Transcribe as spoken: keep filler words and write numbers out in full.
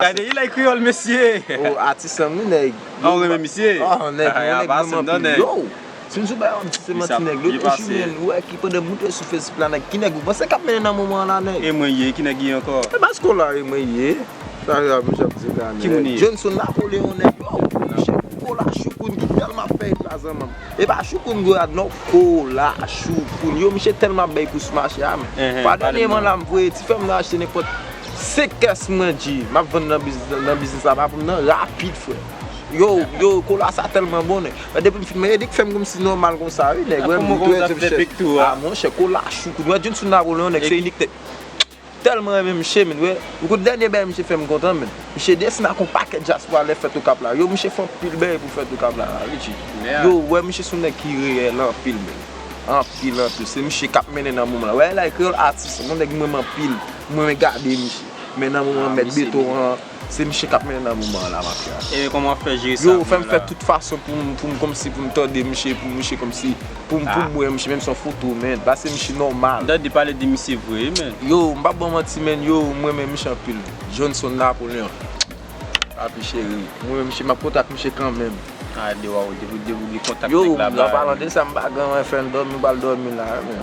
Gade, li like kreyòl, mesye. Oh, atis an wi nèg. Ah, ou renmen misye? Oh, nèg, Ah, nèg pa mwen sanm nan, anpil. nèg. Yo, si m sou bay yon ti se Li sa- manti nèg. Yo li touche pase. Mwen wè ki pandan m moute sou Facebook la nèg. Ki nèg ou panse k ap mennen nan moman an la nèg? E mwen ye, ki nèg ye ankò? E pa sko la e mwen ye. Sa yo ap ap di la nèg. Ki moun ye? Johnson Napoleon nèg. Yo, misye Kola Choukoun ki tèlman ap fè hit la zanmanm. E pa Choukoun gwo rad non. Kola Choukoun. Yo, misye tèlman ap bay kou sou mache a men. Ehe, Pa pale m dènyèman non. La m voye ti fè m nan achte nenpòt senk kès mwen di. M ap vann nan biznis nan biznis la pa pou m nan rapid frè. Yo, yo, kola sa tèlman bon nèg. Depi m fin men edik fè m kòmsi nòmal konsa wi nèg. Ah, Wè kòman m konsa trè fè pik tou, ah? Ah monchè, kola Choukoun. Wè Johnson Napoleon nèg se inik nèg. Tèlman renmen misye men wè. Ou kout dènye bagay misye fè m kontan men. Misye desine ak yon pakèt dyaspora lè fèt Okap la. Yo, misye fè anpil bagay pou fèt Okap la. Wi, Yeah. Yo, wè misye se yon nèg ki reyèl anpil men. Anpil, anpil. Se misye k ap mennen nan moman la. Wè la kreyòl atis. Yon nèg mwen renmen anpil. Mwen renmen gade misye. Men nan moman Ah, mèt misye beton an. Se misye k ap mennen nan moman an la m ap fè a. E kòman w ap fè jere sa? Yo, fè m fè tout fason pou m pou m kòmsi pou m tande misye pou misye kòmsi pou m pou m wè misye menm se yon foto men. Pase misye nòmal. Dadi pale de misye vre men. Yo, m p ap ban manti men yo, mwen renmen misye anpil. Johnson Napoleon. Papi cheri, mwen menm misye m ap kontak misye kanmenm. A de waw, depi depi li kontak Yo, nèg la an palan de sa m pa gen anyen fè m dòmi, m pral dòmi la men.